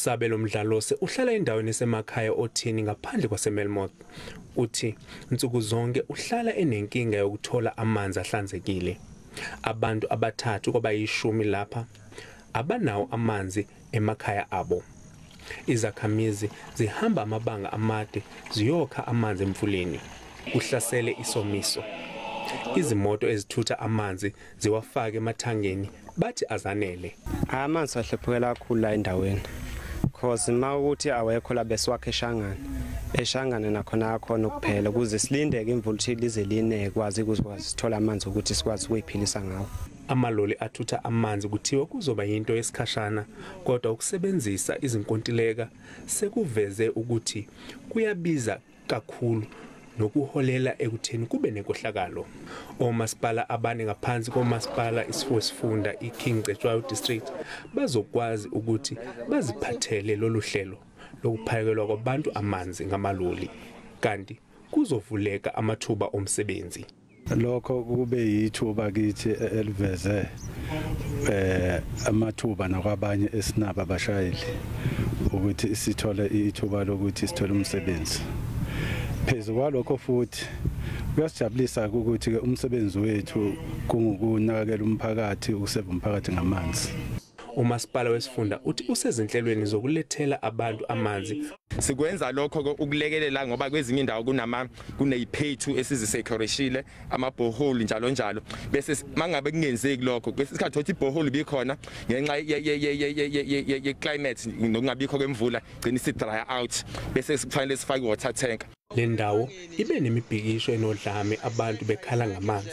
Usabelo Mdlalose uhlala endaweni esemakhaya othini ngaphandle kwaseMelmoth. Uthi nsuku zonke uhlala enenkinga yokuthola amanzi ahlanzekile. Abantu abathathu kwabayishumi lapha abanawo amanzi emakhaya abo. Izakhamizi zihamba amabanga amade ziyokha amanzi emfuleni. Kuhlasele isomiso. Izimoto ezithutha amanzi ziwafake emathangeni bathi azanele. Amanzi ahlephukela kakhulu la endaweni. Cause mawukuthi awekho la besiwakhe eShangane. eShangane nakhona akhona ukuphela ukuze silindeke imvula ukuthi lize line kwazi ukuzikwazi sithola amanzi ukuthi sikwazi ukuyiphilisa ngawo. Amaloli athutha amanzi kuthiwa kuzoba yinto yesikhashana, kodwa ukusebenzisa izinkontileka sekuveze ukuthi kuyabiza kakhulu nokuholela ekutheni kube nenkohlakalo. Omasipala abane ngaphansi komasipala isifunda iKing Cetshwayo District bazokwazi ukuthi baziphathele lolu hlelo lokuphakelwa kwabantu amanzi ngamaloli, kanti kuzovuleka amathuba omsebenzi. Lokho kube yithuba kithi eliveze amathuba nakwabanye esinabo abashayeli ukuthi sithole ithuba lokuthi sithole umsebenzi. Phezu kwalokho futhi kuyasijabulisa ukuthi ke umsebenzi wethu kungukunakekela umphakathi, ukuseva umphakathi ngamanzi. Umasipala wesifunda uthi usezinhlelweni zokulethela abantu amanzi. Sikwenza lokho ukulekelela ngoba kwezinye indawo kuneyiphethu esizisekhoreshile, amabhoholi njalo njalo, bese mangabe kungenzeki lokho kwesikhathi uthi ibhoholi bikhona ngenxa ye climate nokungabikho kwemvula gcina isi dry out, bese kufanele sifake water tank. Le ndawo ibe nemibhikisho enodlame, abantu bekhala ngamanzi.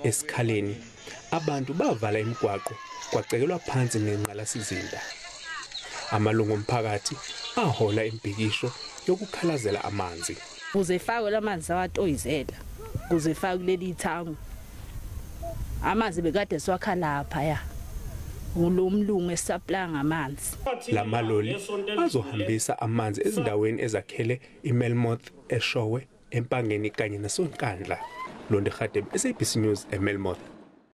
Esikhaleni abantu bavala imigwaqo, kwacekelwa phansi nenqalasizinda. Amalungu omphakathi ahola imibhikisho yokukhalazela amanzi. Kuze ifakwe lamanzi awatoyizela, kuze ifakwe kuleli thango. Amanzi bekade siwakha lapha ya. Ngulomlungu esaplanga ngamanzi. Lamaloli azohambisa amanzi ezindaweni ezakhele iMelmoth, eShowe, eMpangeni kanye nasoNkandla. Londe Khadebe, SABC News, eMelmoth.